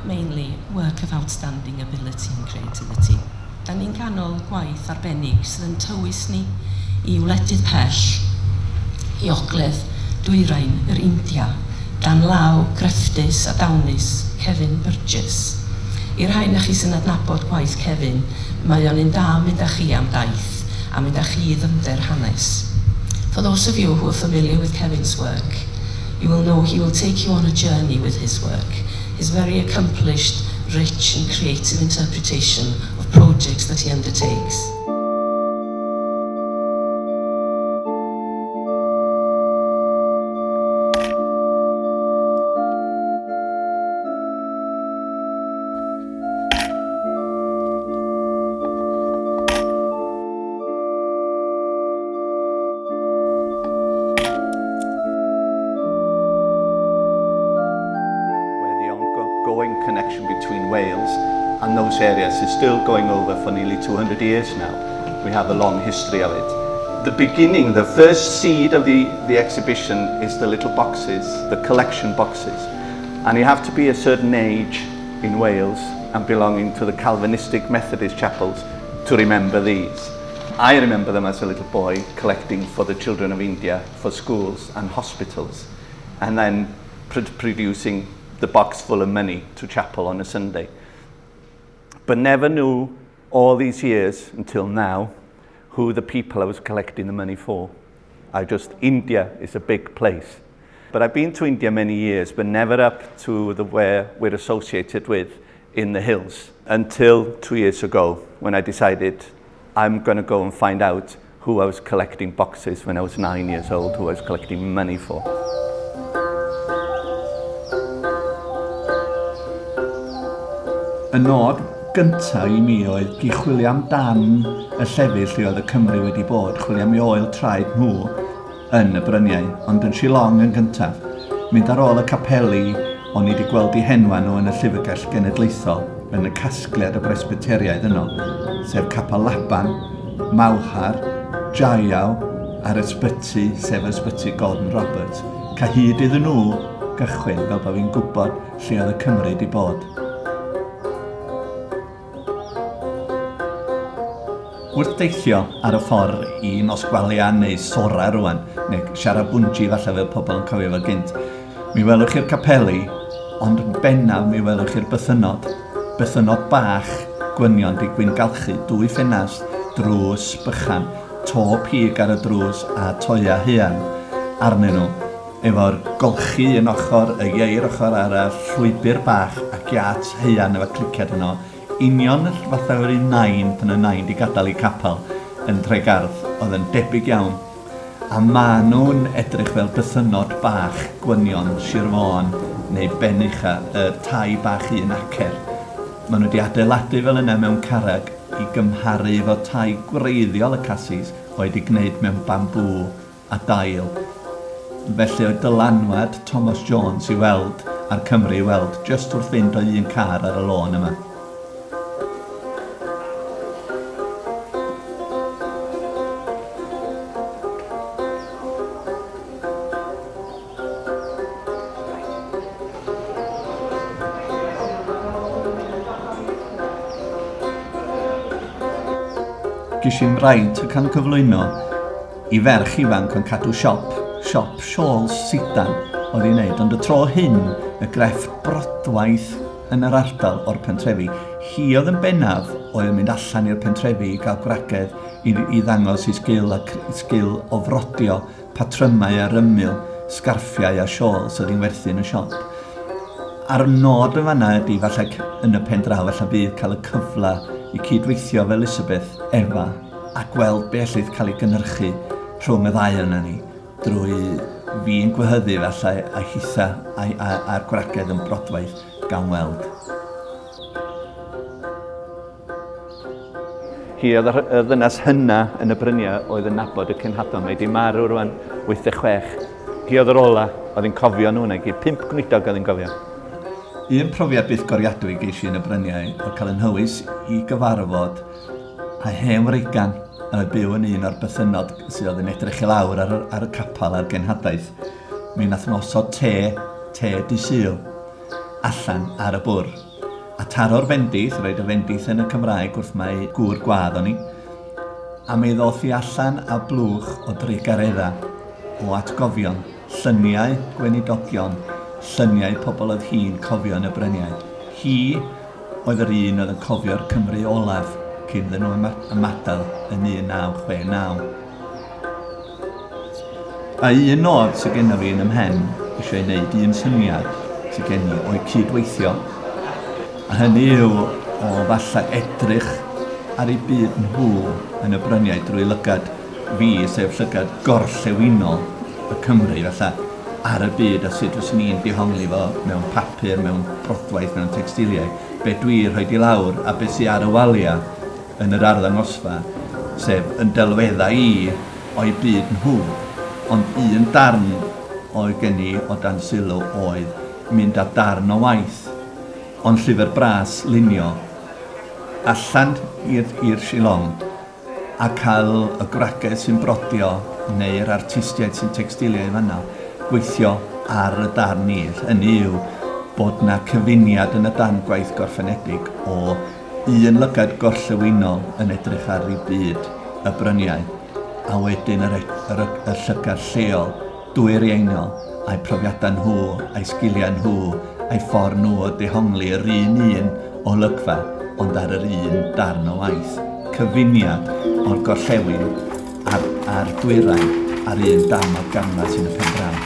but mainly work of outstanding ability and creativity. Da ni'n ganol gwaith arbennig sydd yn tywys ni i wledydd pell, i ogledd dwyrain yr India, dan law grefftus a dawnus Kevin Burgess. I'r rhai na chi sy'n adnabod gwaith Kevin, mae o'n un da mynd â chi am daith, a mynd â chi i ddyfnder hanes. For those of you who are familiar with Kevin's work, you will know he will take you on a journey with his work, his very accomplished, rich and creative interpretation of projects that he undertakes. Where the ongoing connection between Wales and those areas is still going over for nearly 200 years now. We have a long history of it. The beginning, the first seed of the, the exhibition is the little boxes, the collection boxes. And you have to be a certain age in Wales and belonging to the Calvinistic Methodist chapels to remember these. I remember them as a little boy collecting for the children of India for schools and hospitals and then producing the box full of money to chapel on a Sunday. But never knew all these years until now who the people I was collecting the money for. I just, India is a big place. But I've been to India many years, but never up to the where we're associated with in the hills until two years ago when I decided I'm going to go and find out who I was collecting boxes when I was nine years old, who I was collecting money for. Y nod gyntaf i mi oedd i chwilio amdan y llefydd lle oedd y Cymry wedi bod, chwilio am i oel traed nhw yn y bryniau, ond yn Shillong yn gyntaf. Mynd ar ôl y capeli o'n i wedi gweld eu henwa nhw yn y Llyfrgell Genedlaethol, yn y casgliad o Bresbyteriaid yno, sef Capel Laban, Mawhar, Jaiaw a'r ysbyty, sef Ysbyty Gordon Roberts. Cael hyd iddyn nhw gychwyn fel bod fi'n gwybod lle oedd y Cymry wedi bod. Wrth deithio ar y ffordd i Nos Gwalia neu Sora rwan, neu Siarabunji falle fel pobl yn cofio fo gynt, mi welwch chi'r capeli, ond yn bennaf mi welwch chi'r bythynnod. Bythynnod bach, gwynion 'di gwyngalchu, dwy ffenast, drws bychan, to pig ar y drws a toia haearn arnyn nhw, efo'r golchi un ochr, y ieir ochr arall, llwybr bach a giât haearn efo cliciad yno, Union fatha yr un nain pan oedd nain 'di gadael ei capel yn Tregarth, oedd yn debyg iawn. A maen nhw'n edrych fel bythynnod bach gwynion Sir Fôn neu Ben Ucha, y tai bach un acer. Maen nhw 'di adeiladu fel yna mewn carreg i gymharu efo tai gwreiddiol y Casis oedd 'di gwneud mewn bambŵ a dail. Felly oedd dylanwad Thomas Jones i weld a'r Cymry i weld jyst wrth fynd o un car ar y lôn yma. Ges i'n fraint o cael cyflwyno i ferch ifanc yn cadw siop, siop siôls sidan oedd hi'n neud, ond y tro hyn y grefft brodwaith yn yr ardal o'r pentrefi. Hi oedd yn bennaf oedd yn mynd allan i'r pentrefi i gael gwragedd i, i ddangos i sgil a sgil o frodio patrymau ar ymyl sgarffiau a siôls oedd hi'n werthu yn y siop. A'r nod yn fanna ydy falle yn y pen draw falle bydd cael y cyfle i cydweithio efo Elizabeth Efa a gweld be ellith cael ei gynhyrchu rhwng y ddau yna ni drwy fi'n gwehyddu falle a hitha a'r gwragedd yn brodwaith gan weld. Hi oedd y ddynas hynna yn y bryniau oedd yn nabod y cenhadon. Mae di marw rwan 86. Hi oedd yr ola, oedd hi'n cofio nhw yna i gyd. Pump gweinidog oedd hi'n cofio. Un profiad bythgofiadwy ges i yn y bryniau oedd cael 'y nhywys i gyfarfod â hen wreigan a oedd byw yn un o'r bythynnod sydd oedd yn edrych i lawr ar, ar y capel a'r genhadaeth. Mi nath nhw osod te, te di Sul, allan ar y bwrdd. A taro'r fendith, roed y fendith yn y Cymraeg wrth mai gŵr gwadd o'n i, a mi ddoth i allan â blwch o drugaredda, o atgofion, lluniau gweinidogion, lluniau pobl oedd hi'n cofio yn y bryniau. Hi oedd yr un oedd yn cofio'r Cymry olaf cyn iddyn nhw ymadael yn 1969. A un nod sydd genna fi yn 'y mhen eisiau ei wneud, un syniad sydd gen i o'u cydweithio, a hynny yw o falle edrych ar eu byd nhw yn y bryniau drwy lygad fi, sef llygad gorllewinol y Cymry, falle, ar y byd a sut fyswn i'n dehongli fo mewn papur, mewn brodwaith, mewn tecstiliau, be dwi rhoid i lawr a be sy ar y waliau yn yr arddangosfa, sef yn delweddau i o'u byd nhw, ond un darn oedd gen i o dan sylw oedd mynd â darn o waith o'n llyfr bras lunio allan i'r Shillong a cael y gwragedd sy'n brodio neu'r artistiaid sy'n tecstilio i fanna gweithio ar y darn i. Hynny yw bod 'na cyfuniad yn y darn gwaith gorffenedig o un lygad gorllewinol yn edrych ar ei byd, y bryniau, a wedyn yr, yr, y llygad lleol, dwyreiniol, a'u profiadau nhw, a'u sgiliau nhw, a'u ffordd nhw o dehongli yr un un olygfa, ond ar yr un darn o waith. Cyfuniad o'r gorllewin a'r, a'r dwyrain ar un darn o'r gamlas yn y pen draw.